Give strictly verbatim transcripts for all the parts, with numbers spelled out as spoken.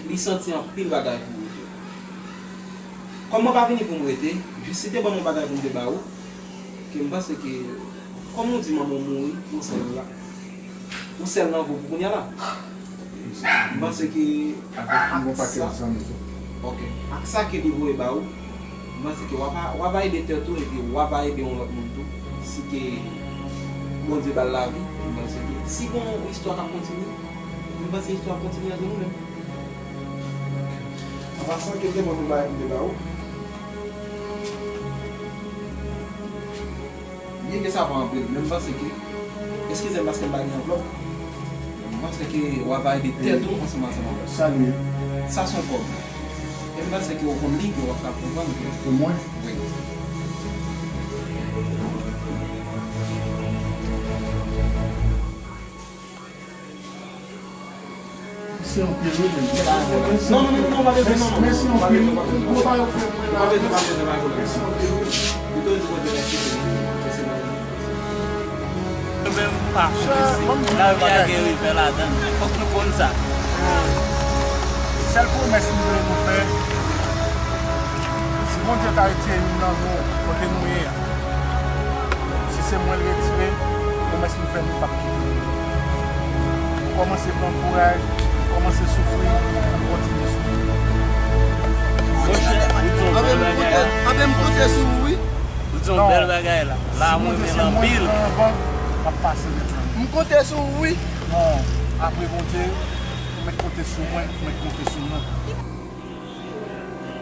Li santi anpil bagay pou ou tou. Kòm mwen pa vini pou m rete, jis li te ban m yon bagay pou m te ba ou, ke m panse ke, kòm ou di manman w mouri, ou sèl la. Ou sèl nan gwoup ou kounye a la. M panse ke ak sa, ok, ak sa ke li voye ba ou, m panse ke w ap, w ap ede tèt ou epi w ap ede yon lòt moun tou. Si ke Bondye ba l lavi, m panse ke si gon istwa k ap kontinye, m panse istwa ap kontinye antre nou menm. An pasan, ke te bon nou bay pou te ba ou. Byen ke sa pa anpil, men m panse ke, eskize m paske m pa gen anvlòp, m panse ke w ap ede tèt ou ansanm ansanm avè m. Sa l ye? Sa se yon kòb. E m panse ke w konn li, ke w ap ka konprann ke. Pou mwen? Wi. Mèsi anpil, wi, men. Non, non, non, non, pa bezwen, non, non. Mèsi anpil. Gwo bagay ou fè pou mwen la. Pa bezwen, pa bezwen, pa bezwen. Mèsi anpil, wi. Ou te di Bondye mèsi pou li. Mwen menm m pa fè mèsi. Lavi a gen revè ladan l. Fòk nou konn sa. Sèl pwomès m vle nou fè, si Bondye ta retire nou nan nou, kote nou ye a, si se mwen l retire, pwomès m fè nou p ap kite. Nou kòmanse pran kouraj, nou kòmanse soufri, nou kontinye soufri. Monchè, ou di yon bèl bagay la. Anben m konte sou ou, wi. Ou di yon bèl bagay la. La, mwen menm anpil. Si Bondye se mwen ki anvan, m ap pase nèt nan. M konte sou ou, wi. Non, apre Bondye, ou mèt konte sou mwen, ou mèt konte sou nou.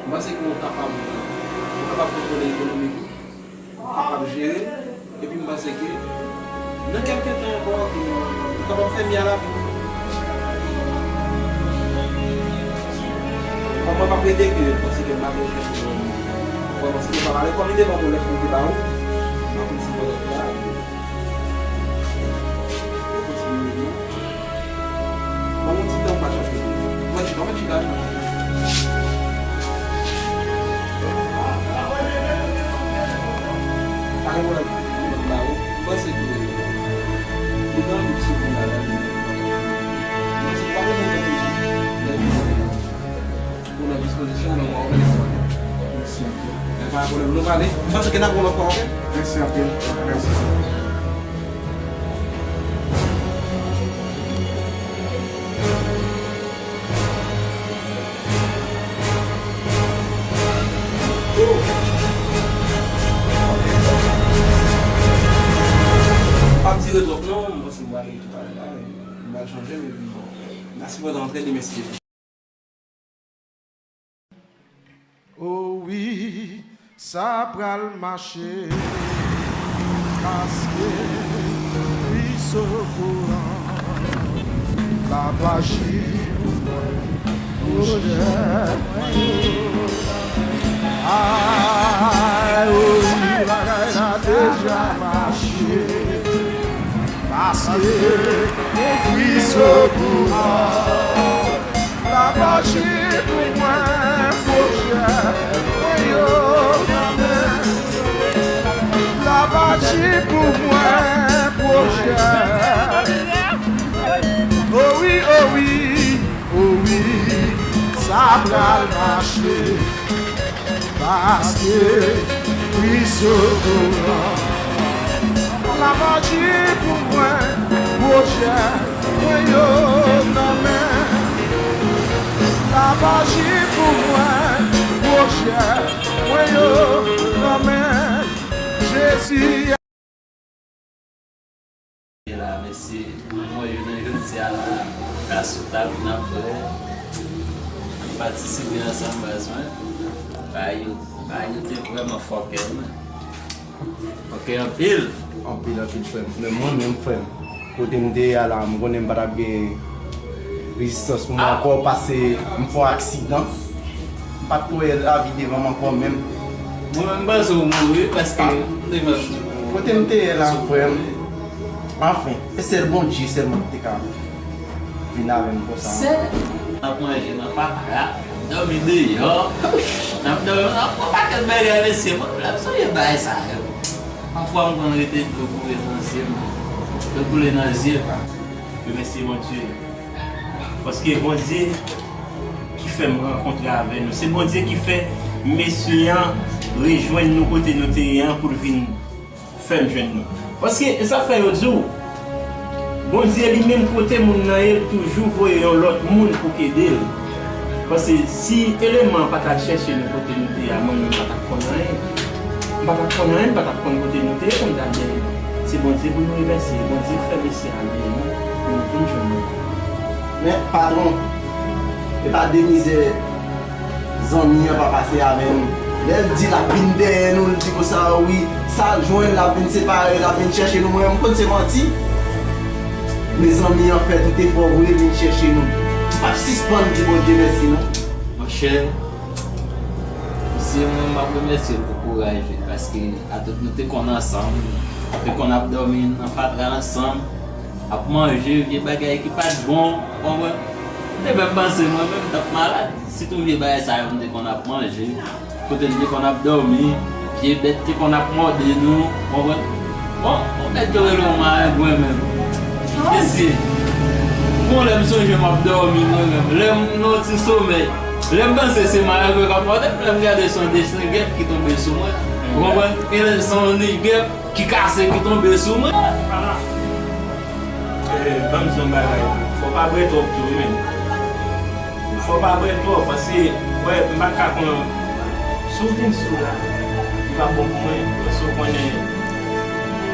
M panse ke w kapab, w kapab kontwole ekonomi w, w kapab jere, epi m panse ke nan kèlke tan ankò, w kapab fè mi a la vi. Kòm mwen p ap rete ke, paske m pa gen chans pou mwen, kòm si nou pa pale, kòm li te ban mwen lèf pou te ba ou, m ap di mwen lèf la. Ban mwen ti tan m pa chache. Mwen chita, mwen chita. Pa gen pwoblèm. Mwen ba ou. Mwen se ki mwen. Mwen gen anvi soufri ladan li. Mwen se pa mwen menm ki lè li mwen. Ou nan dispozisyon, nan mwen, ou nan mwen. Mèsi anpil. Men pa gen pwoblèm, nou pale. M panse ke n ap wè lòt fwa, oke? Mèsi anpil. Mèsi. Pa m dire twòp non, m panse m pral rete pale la, m pral chanje, men bon. N a sipòte antre li, mèsi. O wi, sa pral mache, paske Kris okouran, l ap aji pou mwen, pwojè mwen yo. Ay, o wi, bagay la deja mache, paske Kris okouran. L ap aji pou mwen, pwojè mwen yo nan men. L ap aji pou mwen, pwojè. O wi, o wi, o wi, sa pral mache. Paske Kris okouran. L ap aji pou mwen, pwojè mwen yo nan men. L ap aji pou mwen, pwojè mwen yo nan men. Jezi. La, mesye, mwen yo nan jodi a la, gras sou tab, n ap bwè, n ap patisipe ansanm, baz mwen. Bagay yo, bagay yo te vrèman fòkè, wi. Fòkè anpil. Anpil, anpil, frè m. Men mwen menm, frè m, kote m te ye a la, m konnen m pa t ap gen rezistans pou mwen ankò, pase m fè yon aksidan. M pa t kwè lavi devan m ankò menm. Mwen menm, m panse w mouri paske m te mèt. Kote m te ye la, frè m? Anfen, se sèl Bondye sèlman ki te ka vin avè m konsa. Sèl. N ap manje nan papaya, n ap dòmi deyò, n ap dòmi, n ap fè yon pakèt bagay, mesye. Mwen, lè m sonje bagay sa yo, pafwa m konn rete dlo koule nan zye m. Dlo koule nan zye. Remèsye Bondye. Paske Bondye, fè m rankontre avè nou. Se Bondye ki fè mesye an rejwenn nou kote nou te ye an pou l vin fè m jwenn nou. Paske, e sa fè yo di w, Bondye li menm kote moun nan ye, l toujou voye yon lòt moun pou k ede l. Paske si eleman an pa t al chèche nou kote nou te ye a, mwen menm m pa t ap konn anyen. M pa t ap konn anyen, m pa t ap konn kote nou te ye pou m t al dèyè nou. Se Bondye pou nou remèsye. Bondye k fè mesye a dèyè nou, pou nou vin jwenn nou. Men, patwon, e pa de mizè zanmi an pa pase avè nou. Lè l di l ap vin dèyè nou, l di konsa, wi, sa l jwenn, l ap vin separe, l ap vin chèche nou. Mwen menm, m konn se manti. Men zanmi an fè tout efò vre vin chèche nou. M p ap sispann di Bondye mèsi, non. Monchè, misye, mwen, m ap remèsye l pou kouraj li, paske atò nou te konn ansanm, nou te konn ap dòmi nan fatra ansanm, ap manje vye bagay ki pa t bon, ou konprann? M te menm panse mwen menm m t ap malad, sitou vye bagay sa yo m te konn ap manje, kote n te konn ap dòmi, vye bèt te konn ap mòde nou, ou konprann? Bon, yon bèt yo rele yon marengwen menm. Mesye, bon, lè m sonje m ap dòmi mwen menm, lè m nan yon ti somèy, lè m panse se marengwen k ap mòde m, lè m gade se yon desen gèp ki tonbe sou mwen, ou konprann? Genlè se yon ni gèp ki kase, ki tonbe sou mwen. Eh, ban m di yon bagay. Fò w pa bwè twòp tou, wi, men. Fò w pa bwè twòp, paske, wè, m pa ka konn, si w vin sou la, li pa bon pou mwen, paske w konnen,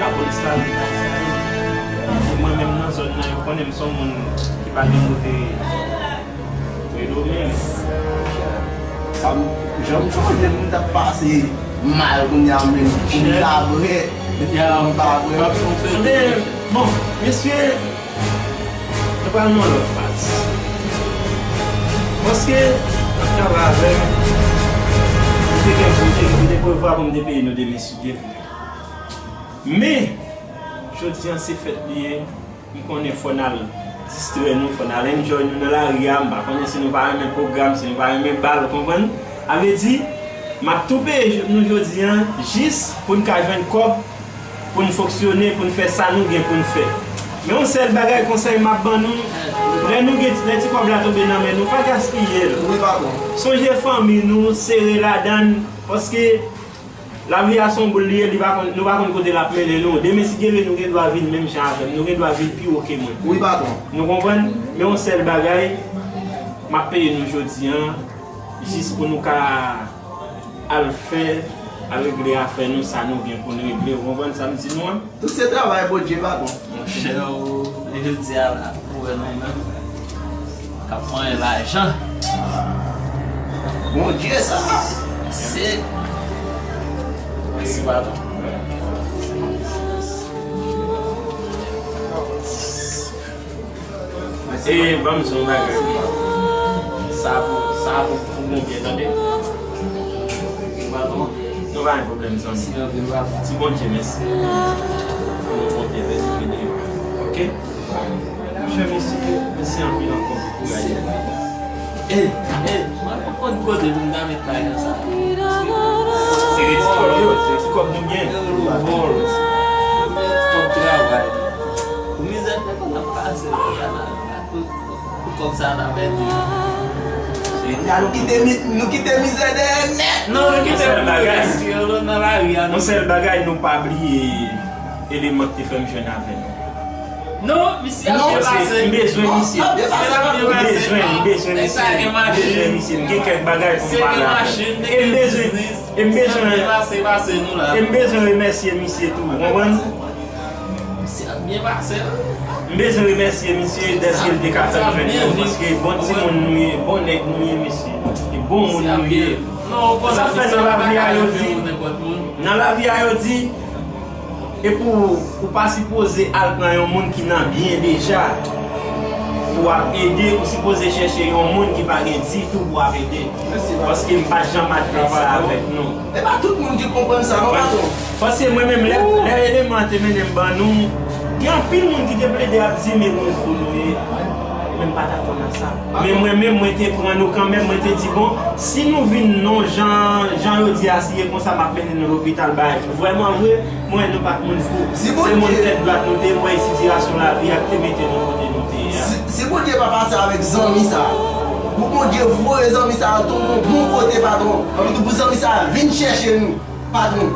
lapolis la, li pa sa. E mwen menm nan zòn nan, yo konnen m se yon moun ki pa gen move Fredo menm. Sa m, jan m sonje m t ap pase mal kounye a menm, pou m ta bwè, pou m ta bwè. Tande, bon, mesye, nou pral nan yon lòt faz. Paske, ansanm avè m, m te gen, m te, m te prevwa pou m te peye nou demen si Dye vle. Men, jodi a se fèt li ye. M konnen fò n al distrè nou, fò n al enjoy nou nan lari a. M pa konnen si nou pa renmen pwogram, si nou pa renmen bal, ou konprann? A vle di, m ap tou peye jou- nou jodi a, jis pou n ka jwenn kòb, pou n fonksyone, pou n fè sa nou gen pou n fè. Men yon sèl bagay, konsèy m ap ban nou, lè nou gen, lè ti kòb la tonbe nan men nou, pa gaspiye l. Wi, patwon. Sonje fanmi nou, sere ladan l, paske lavi a se yon boul li ye, li pa konn, nou pa konn kote l ap mennen nou. Demen, si Dye vle, nou gen dwa vin menm jan avè m. Nou gen dwa vin pi wo ke mwen. Wi, patwon. Nou konprann? Men yon sèl bagay, m ap peye nou jodi a, jis pou nou ka al fè, al regle afè nou, sa nou gen pou n regle. Ou konprann sa m di nou an? Tout se travay Bondye, patwon. Monchè, jodi a la, ou wè nou menm k ap manyen lajan. Bondye sa! Se, mèsi, patwon. E, ban m di w yon bagay. Sa pou, sa pou, pou Bondye, tande. Patwon, nou pa gen pwoblèm, zanmi. Di Bondye mèsi. Pou nou konte vèsi videyo. Oke? Monchè, mèsi, mèsi anpil ankò pou kouraj. E, e, mwen menm konn kote pou m ta met lajan sa. Se ti kòb yo, se ti kòb nou gen. Yo, yo, bon, ti kòb travay. Pou mizè, mwen konn ap pase, pou, pou kòb sa ta pèdi. Kounye a nou kite mi-, nou kite mizè dèyè nèt. Non, nou kite mizè nan lari a, non. Yon sèl bagay, nou pa bliye eleman ki te fè m jwenn avè nou. Non, misye ap byen pase. M bezwen misye. M bezwen, m bezwen misye. M bezwen misye. M gen kèk bagay pou m pale avè l. E m bezwen, e m bezwen, e m bezwen remèsye misye tou. Ou konprann? Misye ap byen pase. M bezwen remèsye misye dèske l te ka fè m jwenn nou, paske bon timoun nou ye, bon nèg nou ye, mesye. E bon moun nou ye. Sa fè nan lavi a yo di, nan lavi a yo di, e pou ou pa sipoze al pran yon moun ki nan byen deja pou w ap ede, ou sipoze chèche yon moun ki pa gen ditou pou w ap ede. Paske m pa janm admèt sa avèk nou. E pa tout moun ki konprann sa, non, patwon. Paske mwen menm, lè, lè eleman an te mennen m ban nou, gen anpil moun ki te plede ap di, "Men moun fou nou ye." Men m pa t atann a sa. Men mwen menm, mwen te pran nou kanmenm, mwen te di, "Bon, si nou vin non jan, jan yo di a, si e konsa, m ap mennen nou lopital, bagay." Vrèman vre, mwen, nou pa t moun fou. Se moun tèt dwat nou te ye, mwen, sitiyasyon lavi a ki te mete nou kote nou te ye a. Si, si Bondye pa pase avèk zanmi sa, pou Bondye voye zanmi sa yo tonbe yon bon kote, patwon. Anpi tou pou zanmi sa yo vin chèche nou, patwon.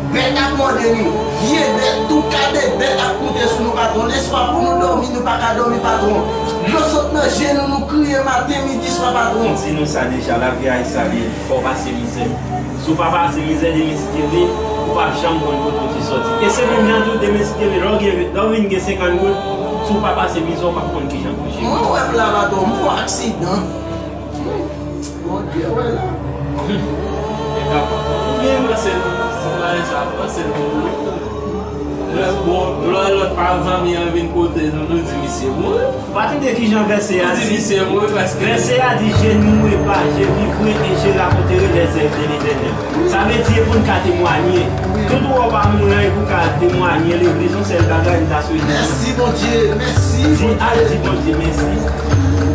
Bèt ap mòde nou, vye bèt, tou kalite bèt ap moute sou nou, patwon. Lè swa pou nou dòmi, nou pa ka dòmi, patwon. Dlo sot nan je nou, nou kriye maten, midi, swa, patwon. M di nou sa deja, lavi a e sa li ye, fò w pase mizè. Si w pa pase mizè, demen si Dye vle, ou p ap janm konn kote w te sòti. E se menm jan tou, demen si Dye vle, lè w gen, lè w vin gen senkant goud, si w pa pase mizè, w p ap konn kijan pou w jere. Mwen wè m la, patwon, m fè yon aksidan. Bondye wè la. Ou byen panse l, sitwayen sa, panse l pou ou. Lè bon, lè lòt pa zanmi an vin kote nou, nou di misye mouri. Ou pa tande kijan vèsè a di? Misye mouri paske vèsè a di, je ne mourrai pas, je vivrai et je raconterai les œuvres de l'Éternel. Sa vle di e pou n ka temwanye. Tout ou wè w pa mouri an, e pou w ka temwanye legliz, yon sèl bagay m ta swete. Mèsi Bondye, mèsi. Di, ale di Bondye mèsi.